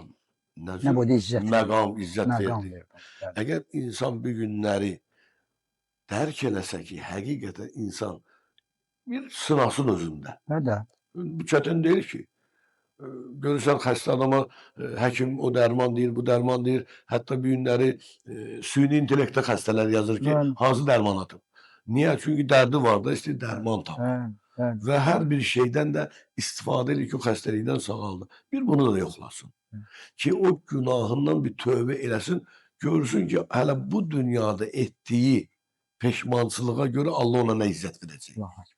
S2: nə
S1: Nə
S2: cür
S1: bu izzət.
S2: məqam, izzət
S1: Məqam
S2: verdi.
S1: verdi. Bəli.
S2: Əgər insan bu günləri dərk eləsə ki, həqiqətən insan bir sınasın özündə.
S1: Bəli.
S2: Bu çətin deyil ki. Görürsən xəstə adama həkim o dərman deyir, bu dərman deyir. Hətta bu günləri süni intellektə xəstələr yazır ki,
S1: Bəli.
S2: hansı dərman atım. Niyə? Çünki dərdi var da, istəyir dərman tap.
S1: Bəli, bəli.
S2: Və hər bir şeydən də istifadə edir ki, o xəstəlikdən sağaldı. Bir bunu da yoxlasın. Ki o günahından bir tövbə eləsin, görsün ki, hələ bu dünyada etdiyi peşmançılığa görə Allah ona nə izzət verəcək.
S1: Allahu Ekber.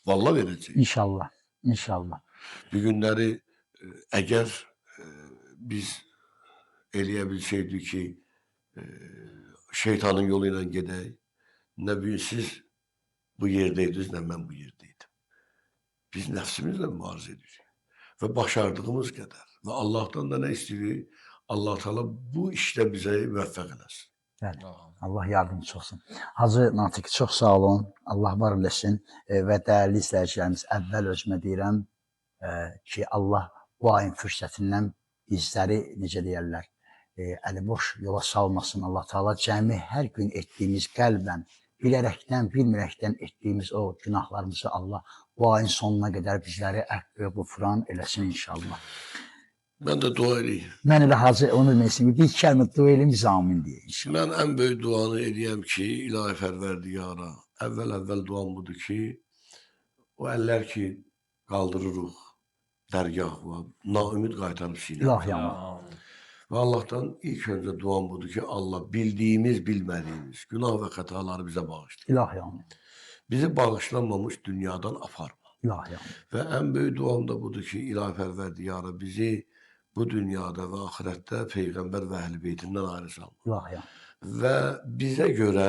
S2: Vallahi verəcək.
S1: İnşallah. İnşallah.
S2: Bu günləri əgər biz eləyə bilsəydik ki, şeytanın yolu ilə gedək, nə bu gün siz bu yerdəydiniz, nə mən bu yerdəydim. Biz nəfsimizlə mübarizə edirik və başardığımız qədər. Və Allahdan da nə istəyirik? Allah Teala bu işdə bizə müvəffəq eləsin.
S1: Bəli. Allah yardımcısı olsun. Hacı Natiq, çox sağ olun. Allah var eləsin və dəyərli izləyicilərimiz, əvvəl özümə deyirəm ki, Allah bu ayın fürsətindən bizləri, necə deyərlər, əli boş yola salmasın. Allah Teala cəmi hər gün etdiyimiz qəlbən, bilərəkdən, bilmərəkdən etdiyimiz o günahlarımızı Allah bu ayın sonuna qədər bizləri əfv qufran eləsin inşallah.
S2: Mən də dua eləyim.
S1: Mən elə Hacı onu demək istəyirəm ki, bir kəlmə dua eləyim, biz amin deyək inşallah.
S2: Mən ən böyük duanı eləyəm ki, İlahi Pərverdigara, əvvəl-əvvəl duam budur ki, o əllər ki qaldırırıq dərgah var, naümid qaytarıb sinə.
S1: İlahi amin.
S2: Və Allahdan ilk öncə duam budur ki, Allah bildiyimiz, bilmədiyimiz günah və xətaları bizə bağışlayın.
S1: İlahi amin.
S2: Bizi bağışlanmamış dünyadan aparma.
S1: İlahi amin.
S2: Və ən böyük duam da budur ki, İlahi Pərverdigara bizi bu dünyada və axirətdə Peyğəmbər və Əhl-i Beytindən ayrı salma.
S1: İlahi amin.
S2: Və bizə görə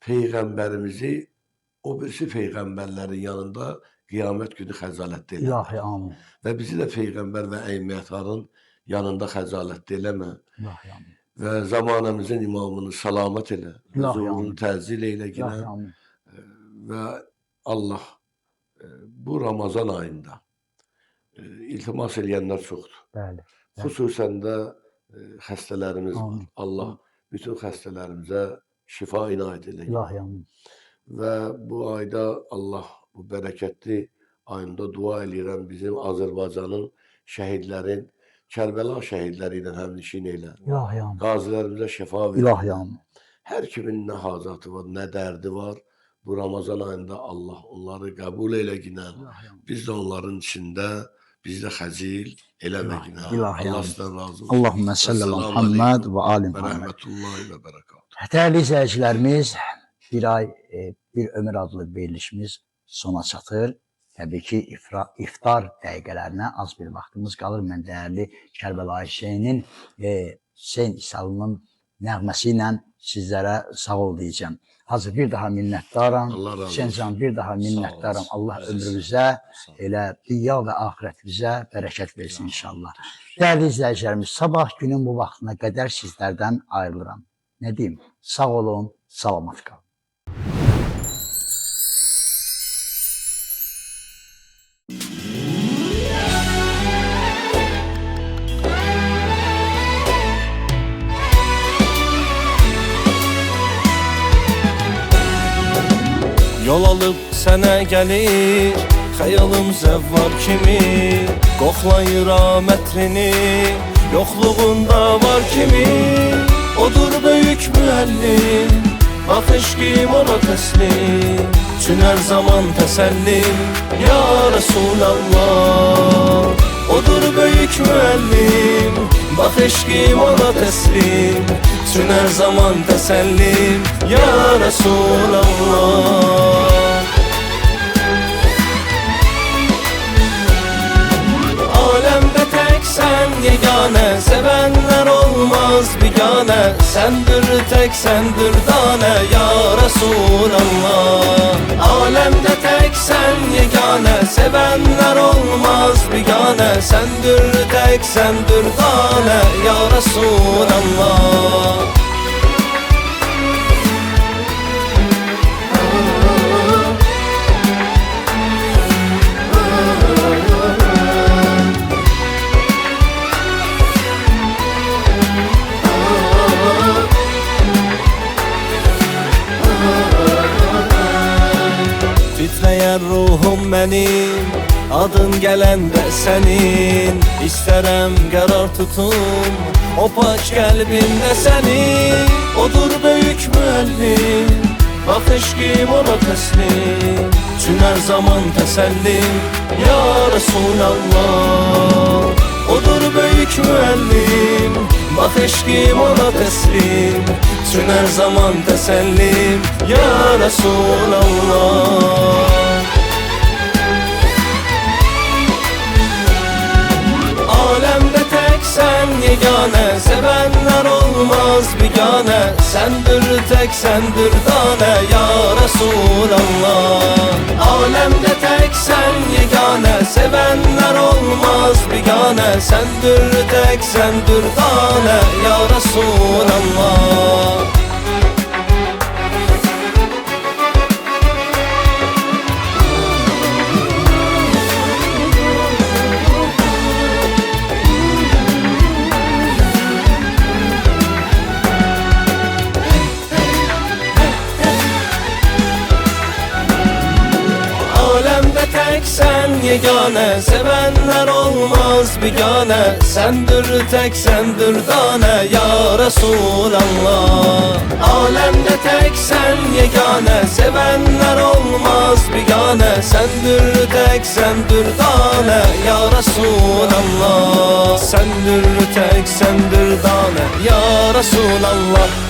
S2: Peyğəmbərimizi o birisi peyğəmbərlərin yanında qiyamət günü xəcalətli eləmə.
S1: İlahi amin.
S2: Və bizi də Peyğəmbər və əimmətarın yanında xəcalətli eləmə.
S1: İlahi amin.
S2: Və zamanəmizin imamını salamat elə.
S1: İlahi
S2: Huzurunu
S1: amin.
S2: təcil eylə
S1: İlahi
S2: yenə.
S1: amin.
S2: Və Allah bu Ramazan ayında iltimas eləyənlər çoxdur.
S1: Bəli. Bəli.
S2: Xüsusən də xəstələrimiz var.
S1: Amin.
S2: Allah bütün xəstələrimizə şifa inayət elə.
S1: İlahi amin.
S2: Və bu ayda Allah bu bərəkətli ayında dua eləyirəm bizim Azərbaycanın şəhidlərin, Kərbəla şəhidləri ilə həmnişin elə.
S1: İlahi amin.
S2: Qazilərimizə şəfa ver.
S1: İlahi amin.
S2: Hər kimin nə hacatı var, nə dərdi var, bu Ramazan ayında Allah onları qəbul elə ginən.
S1: İlahi amin.
S2: Biz də onların içində, biz də xəcil eləmə ginən.
S1: İlahi
S2: Allah
S1: amin.
S2: sizdən razı olsun.
S1: Allahümme salli ala
S2: Əssalamu
S1: Muhammed
S2: aleyküm
S1: və ali
S2: və
S1: Muhammed.
S2: rəhmətullahi və bərəkatuhu.
S1: Dəyərli izləyicilərimiz, bir ay, bir ömür adlı verilişimiz sona çatır. Təbii ki, iftar dəqiqələrinə az bir vaxtımız qalır. Mən dəyərli Kərbəlayı Hüseynin, Hüseyn İsalının nəğməsi ilə sizlərə sağ ol deyəcəm. Hacı, bir daha minnətdaram.
S2: Allah razı
S1: Hüseyn
S2: olsun.
S1: can, bir daha
S3: Sağ
S1: minnətdaram.
S3: olasın.
S1: Allah
S3: Əzizim.
S1: ömrünüzə,
S3: Sağ ol.
S1: elə dünya və axirətimizə bərəkət versin inşallah. Dəyərli izləyicilərimiz, sabah günün bu vaxtına qədər sizlərdən ayrılıram. Nə deyim? Sağ olun, salamat qalın.
S4: Yol alıb sənə gəlir, xəyalım zəvvar kimi, qoxlayıram ətrini, yoxluğunda var kimi. Odur böyük müəllim, bax eşqim ona təslim, üçün hər zaman təsəllim, ya Rəsulallah. Odur böyük müəllim, bax eşqim ona təslim, üçün hər zaman təsəllim, ya Rəsulallah. Aləmdə tək sən yeganə, sevənlər olmaz biganə, səndir tək, səndir danə, ya Rəsulallah. Aləmdə tək sən yeganə, sevənlər olmaz biganə, səndir tək, səndir danə, ya Rəsulallah. Titrəyər ruhum mənim, adın gələndə sənin, İstərəm qərar tutum, o pak qəlbimdə sənin. Odur böyük müəllim, bax eşqim ona təslim, üçün hər zaman təsəllim, ya Rəsulallah. Odur böyük müəllim, bax eşqim ona təslim, üçün hər zaman təsəllim, ya Rəsulallah. Aləmdə tək sən yeganə, sevənlər olmaz biganə, səndir tək, səndir danə, ya Rəsulallah. Aləmdə tək sən yeganə, sevənlər olmaz biganə, Sen dürrü tek sen dürdane Ya Resulallah. Alemde tek sen yegane, sevenler olmaz bigane. Sen dür tek sen dürdane ya Resulallah. Alemde tek sen yegane, sevenler olmaz bigane. Sen dür tek sen dürdane ya Resulallah. Sen dür tek sen dürdane ya Resulallah.